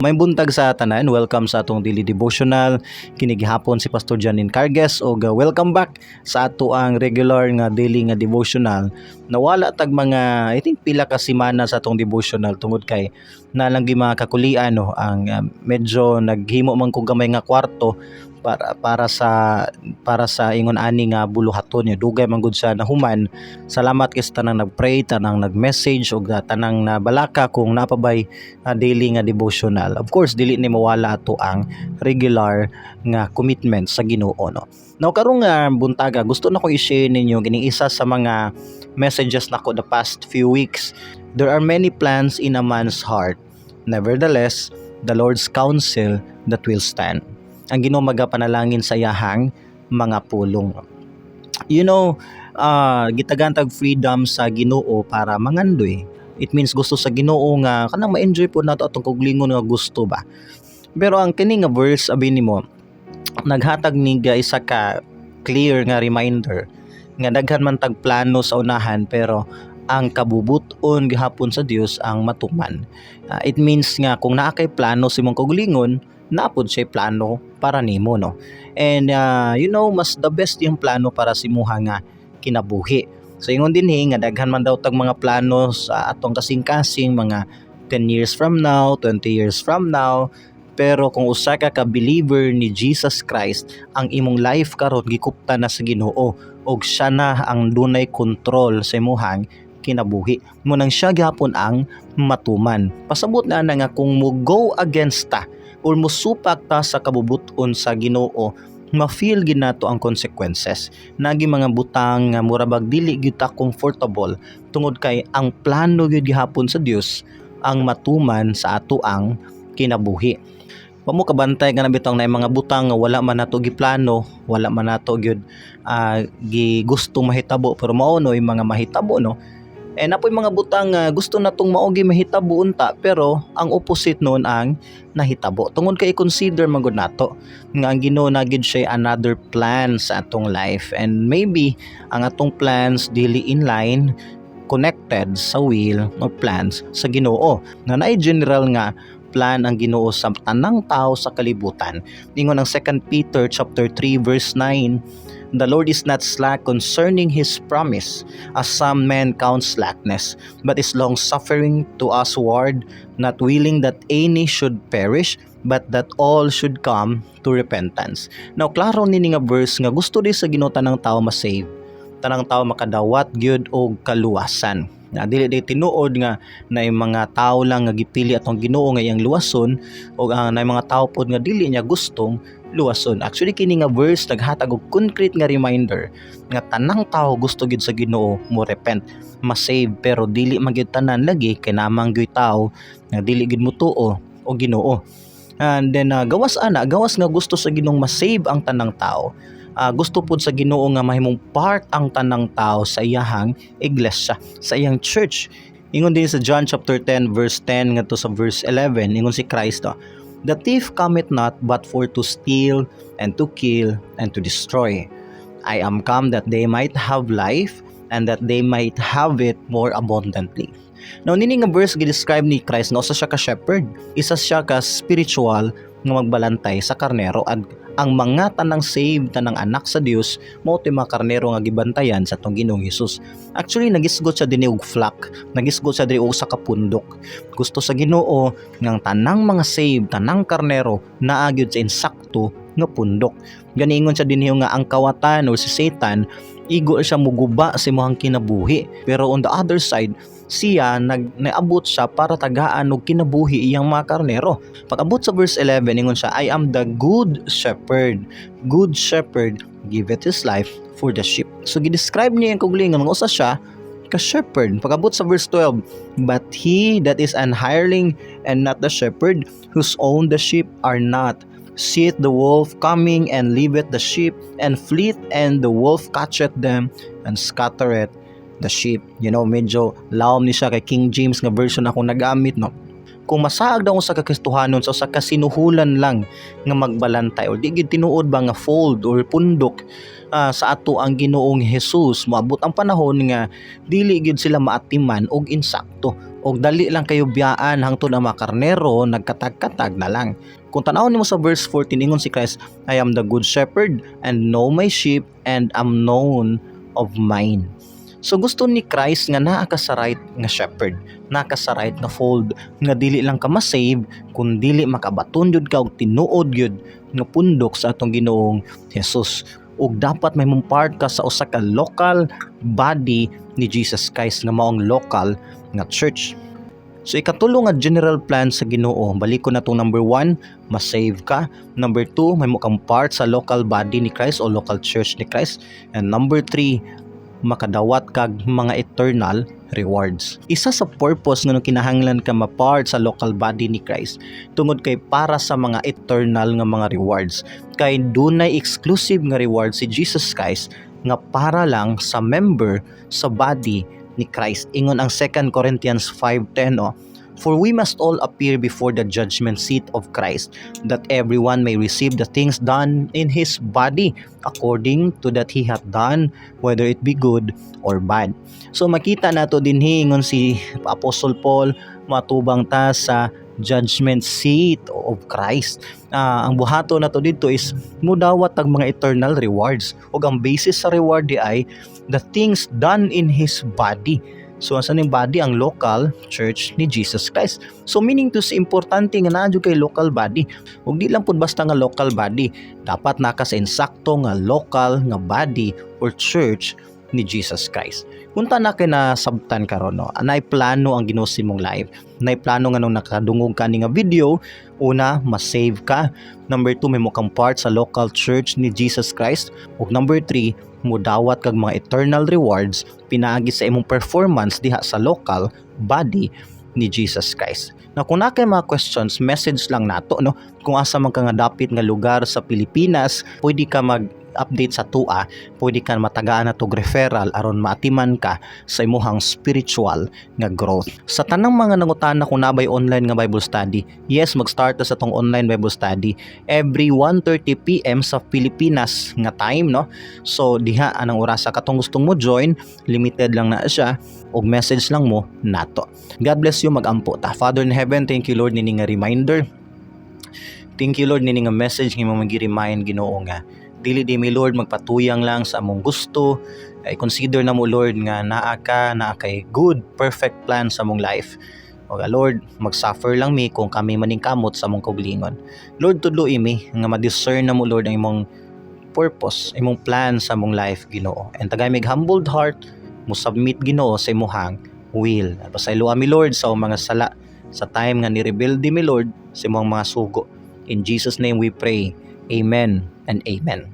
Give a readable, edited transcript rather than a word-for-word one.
Maayong buntag sa tanan, welcome sa atong daily devotional. Kini gihapon si Pastor Janin Carges og welcome back sa ato ang regular nga daily nga devotional. Nawala tag mga, I think, pila ka semana sa atong devotional tungod kay nalang gi mga kakulian, no, ang medyo naghimo man ko gamay nga kwarto para sa ingon ani nga buluhaton niya. Dugay man gud sa nahuman. Salamat kay sa tanang nagpray, tanang nag-message ug tanang nabalaka kung napabay daily nga devotional. Of course, dili ni mawala ato ang regular nga commitment sa Ginoo, no. Now karong nga buntaga, gusto na ko i-share ninyo kining isa sa mga messages nako the past few weeks. There are many plans in a man's heart. Nevertheless, the Lord's counsel that will stand. Ang Ginoo magapanalangin sa iyahang mga pulong. Gitagaan tag freedom sa Ginoo para mangandoy. It means gusto sa Ginoo nga kanang ma-enjoy po nato atong kaugalingon nga gusto ba. Pero ang kini nga verse, abi nimo, naghatag ni ga isa ka clear nga reminder nga daghan man tag plano sa unahan, pero ang kabubuton gihapon sa Dios ang matuman. It means nga kung naa kay plano sa imong kaugalingon, naa pod siya plano para nimo, no. And mas the best yung plano para sa imuha nga kinabuhi. So ingon dinhi nga daghan man daw tag mga plano sa atong kasing-kasing, mga 10 years from now, 20 years from now, pero kung usa ka ka believer ni Jesus Christ, ang imong life karon gikupta na sa Ginoo ug siya na ang dunay control sa imuhang kinabuhi. Mo nang siya gihapon ang matuman. Pasabot na na nga kung mo go against ta or musupak ta sa kabubuton sa Ginoo, ma-feel gid nato ang consequences. Nagi mga butang nga mura bag dili gyud ta comfortable tungod kay ang plano gyud gihapon sa Dios ang matuman sa ato ang kinabuhi. Wa mo kabantay nga bitong na mga butang nga wala man nato giplano, wala man nato gyud gi gusto mahitabo, pero mao no yung mga mahitabo, no. Eh napoy mga butang nga gusto natong mao gi mahitabo unta, pero ang opposite noon ang nahitabo. Tungod kay i-consider man gud nato nga ang Ginoo na gid siya another plan sa atong life, and maybe ang atong plans dili in line, connected sa will or plans sa Ginoo. Nga naay general nga plan ang Ginoo sa tanang tao sa kalibutan. Ingon ang 2 Peter chapter 3 verse 9, "The Lord is not slack concerning his promise, as some men count slackness, but is long suffering to us-ward, not willing that any should perish, but that all should come to repentance." Now klaro nini nga verse nga gusto di sa Ginoo tanang tao ma-save. Tanang tao makadawat gyud og kaluwasan. Na dili di tinuod nga na yung mga tao lang nga gipili atong Ginoo nga iyang luwason o ang na mga tao pod nga dili niya gustong luwason. Actually, kini nga verse naghatag og concrete nga reminder nga tanang tao gusto gid sa Ginoo mo repent, ma-save, pero dili man gyud tanan lagi kay namang gyud tao nga dili gid motuo og Ginoo. And then gawas ana, gawas nga gusto sa Ginoong ma-save ang tanang tao. Gusto pod sa Ginoo nga mahimong part ang tanang tao sa iyahang iglesia, sa iyang church. Ingon din sa John chapter 10 verse 10 ngadto sa verse 11, ingon si Kristo, "The thief cometh not but for to steal and to kill and to destroy. I am come that they might have life and that they might have it more abundantly." Now nini nga verse, gi-describe ni Christ nga usa siya ka shepherd, isa siya ka spiritual nga magbalantay sa karnero, at ang mga tanang saved, tanang anak sa Dios, mao to'y mga karnero nga gibantayan sa atong Ginoong Hesus. Actually, nagisgot siya dinhi og flock, nagisgot siya dinhi og sa kapundok. Gusto sa Ginoo nga tanang mga saved, tanang karnero naa gyud sa insakto nga pundok. Ganiingon siya dinhi nga ang kawatan o si Satan, igo siya muguba sa imong kinabuhi. Pero on the other side, siya naabot siya para tagaan og kinabuhi iyang mga karnero. Pag-abot sa verse 11, ingon siya, "I am the good shepherd. Good shepherd giveth his life for the sheep." So gi-describe niya ang kaugalingon nga usa siya ka shepherd. Pag-abot sa verse 12, "But he that is an hireling and not the shepherd, whose own the sheep are not, seeth the wolf coming and leaveth the sheep and fleeth, and the wolf catcheth them and scattereth the sheep." Medyo lawom ni siya kay King James nga version ako nagamit, no. Kung masaag daw sa kakristohanon sa usa ka sinuhulan lang nga magbalantay or di gid tinuod ba nga fold or pundok sa ato ang Ginoong Jesus, moabot ang panahon nga dili gid sila maatiman og insakto og dali lang kayo biyaan hangtod ang mga karnero nagkatag-katag na lang. Kung tan-awon nimo sa verse 14, ingon si Christ, "I am the good shepherd and know my sheep and am known of mine." So gusto ni Christ nga naa ka sa right nga shepherd, naa ka sa right nga fold, nga dili lang ka ma-save kun dili makabaton jud ka og tinuod gyud nga pundok sa atong Ginoong Jesus. Ug dapat may mong part ka sa usa ka local body ni Jesus Christ nga maong local nga church. So ikatulo nga general plan sa Ginoo, balik ko na tong number 1, ma-save ka. Number 2, may kang part sa local body ni Christ o local church ni Christ. And number 3, makadawat kag mga eternal rewards. Isa sa purpose nga kinahanglan ka ma-part sa local body ni Christ tungod kay para sa mga eternal nga mga rewards. Kay dunay exclusive nga reward si Jesus Christ nga para lang sa member sa body ni Christ. Ingon ang 2 Corinthians 5:10, oh, "For we must all appear before the judgment seat of Christ, that everyone may receive the things done in his body, according to that he hath done, whether it be good or bad." So makita nato dinhi, ingon si Apostle Paul, matubang ta sa judgment seat of Christ. Ang buhato nato dito is mudawat tag mga eternal rewards. Ug ang basis sa reward di ay the things done in his body. So asa ning body? Ang local church ni Jesus Christ. So meaning to say, importante nga naa jud kay local body. Ug di lang pud basta nga local body, dapat naa ka sa insakto nga local nga body or church ni Jesus Christ. Unta na kay nasabtan karon, no. Anay plano ang Ginoo sa imong life. Nay plano nga nung nakadungog ka ni nga video, una, ma-save ka. Number 2, may kang part sa local church ni Jesus Christ. Ug number 3, mudawat kag mga eternal rewards pinaagi sa imong performance diha sa local body ni Jesus Christ. Na kung naa kay mga questions, message lang nato, no. Kung asa man ka nga dapit nga lugar sa Pilipinas, pwede ka mag update sa tua, pwede ka matagaan na tog referral aron maatiman ka sa imuhang spiritual nga growth. Sa tanang mga nangutana kung naa bay online nga Bible study, yes, mag-start ta sa tong online Bible study every 1:30 PM sa Pilipinas nga time, no. So diha anang orasa katong gustong mo join, limited lang na siya og message lang mo nato. God bless you, mag-ampo ta. Father in heaven, thank you, Lord, nini nga reminder. Thank you, Lord, nini nga message nga imong gi-remind, Ginoo, nga dili di mi, Lord, magpatuyang lang sa among gusto. Ay consider na mo, Lord, nga naa kay good perfect plan sa among life. O Lord, mag-suffer lang mi kung kami maningkamot sa among kaugalingon. Lord, tudloi mi nga ma-discern na mo, Lord, ang imong purpose, imong plan sa among life, Ginoo. And tagay mig humbled heart mo submit, Ginoo, sa imuhang will. Pasayloa mi, Lord, sa among mga sala sa time nga ni-rebelde mi, Lord, sa imong mga sugo. In Jesus' name we pray. Amen and amen.